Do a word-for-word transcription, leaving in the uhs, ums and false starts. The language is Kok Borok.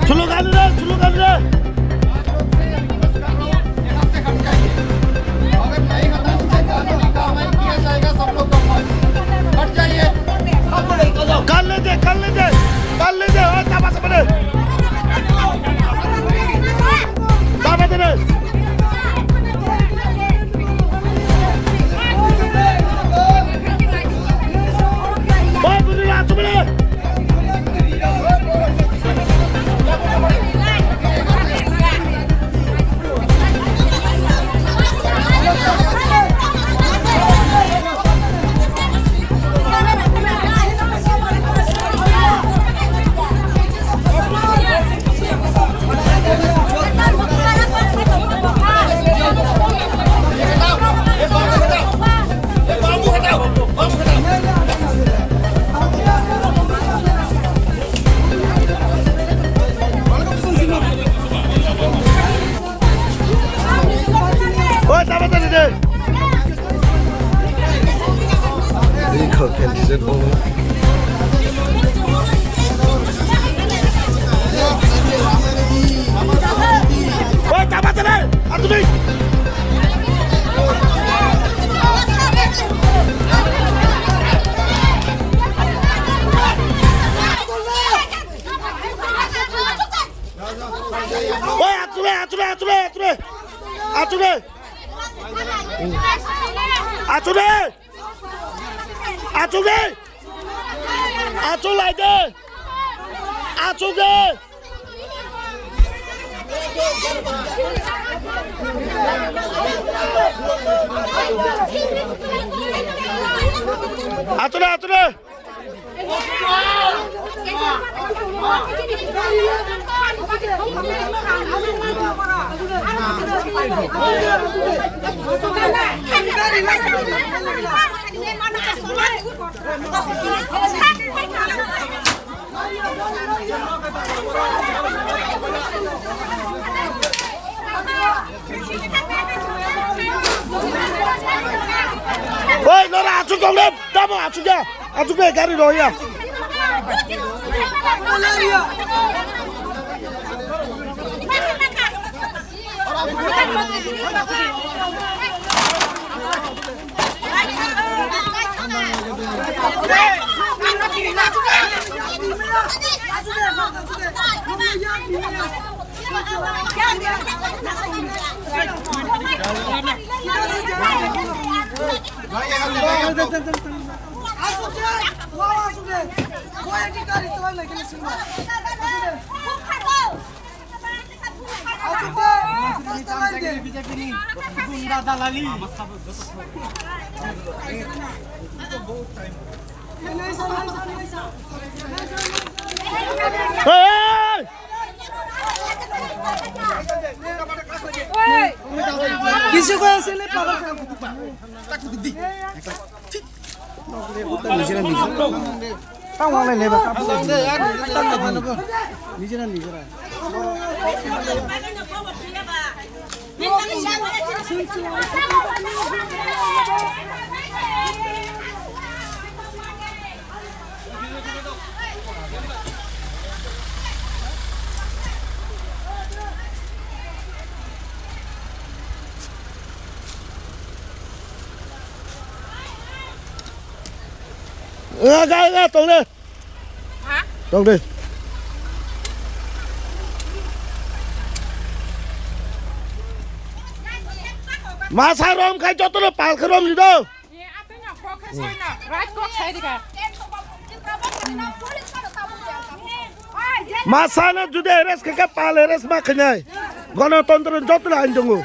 Slow गाड़ी रे, slow गाड़ी रे। कर ले दे, कर ले दे, कर ले दे, ओए, ताबा से बने। ताबा दे रे। ओए, बुझला, चुप रे। Oi, tama tadi deh. Ini kok kan bisa bohong. Oi, tama tadi. Atu deh. Oi, achuk le, achuk le, achuk le, achuk le. Achuk le. Achuk le. Achuk le. Achuk lai de. Achuk le. Achuk le, achuk le. Oi, nora, achuk tong le, tamo achuk ya, achuk be gari roya. Hey! Kisi ko ese le pagal. Nijera nijera. Tang wang lai leba. Nijera nijera. Ga, ga, ga, tong de. Ha? Tong de. Masa rom khai jotono pal khe rom ni do. Masano juda arrest khe khe pal arrest ma khainai. Gonotontro jotono ain tongo.